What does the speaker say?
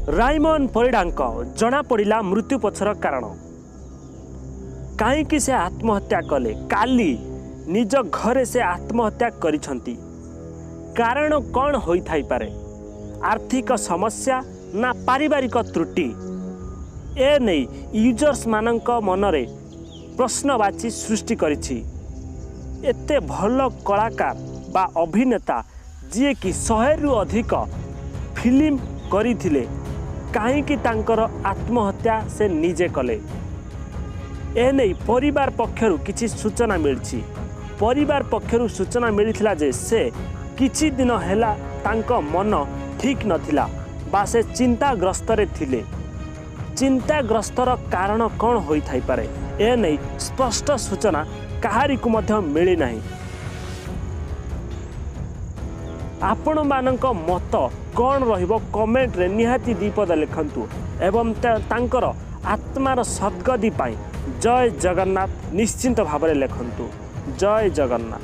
ରାଇମନ ପରିଡ଼ାଙ୍କ ଜଣାପଡ଼ିଲା ମୃତ୍ୟୁ ପଛର କାରଣ। କାହିଁକି ସେ ଆତ୍ମହତ୍ୟା କଲେ? କାଲି ନିଜ ଘରେ ସେ ଆତ୍ମହତ୍ୟା କରିଛନ୍ତି। କାରଣ କ'ଣ ହୋଇଥାଇପାରେ? ଆର୍ଥିକ ସମସ୍ୟା ନା ପାରିବାରିକ ତ୍ରୁଟି? ଏ ନେଇ ୟୁଜର୍ସମାନଙ୍କ ମନରେ ପ୍ରଶ୍ନବାଚୀ ସୃଷ୍ଟି କରିଛି। ଏତେ ଭଲ କଳାକାର ବା ଅଭିନେତା, ଯିଏକି 100ରୁ ଅଧିକ ଫିଲ୍ମ କରିଥିଲେ, କାହିଁକି ତାଙ୍କର ଆତ୍ମହତ୍ୟା ସେ ନିଜେ କଲେ? ଏନେଇ ପରିବାର ପକ୍ଷରୁ କିଛି ସୂଚନା ମିଳିଛି। ପରିବାର ପକ୍ଷରୁ ସୂଚନା ମିଳିଥିଲା ଯେ ସେ କିଛି ଦିନ ହେଲା ତାଙ୍କ ମନ ଠିକ୍ ନଥିଲା ବା ସେ ଚିନ୍ତାଗ୍ରସ୍ତରେ ଥିଲେ। ଚିନ୍ତାଗ୍ରସ୍ତର କାରଣ କ'ଣ ହୋଇଥାଇପାରେ, ଏନେଇ ସ୍ପଷ୍ଟ ସୂଚନା କାହାରିକୁ ମଧ୍ୟ ମିଳିନାହିଁ। ଆପଣମାନଙ୍କ ମତ କ'ଣ ରହିବ, କମେଣ୍ଟରେ ନିହାତି ଦୁଇପଦ ଲେଖନ୍ତୁ ଏବଂ ତାଙ୍କର ଆତ୍ମାର ସଦ୍ଗତି ପାଇଁ ଜୟ ଜଗନ୍ନାଥ ନିଶ୍ଚିନ୍ତ ଭାବରେ ଲେଖନ୍ତୁ। ଜୟ ଜଗନ୍ନାଥ।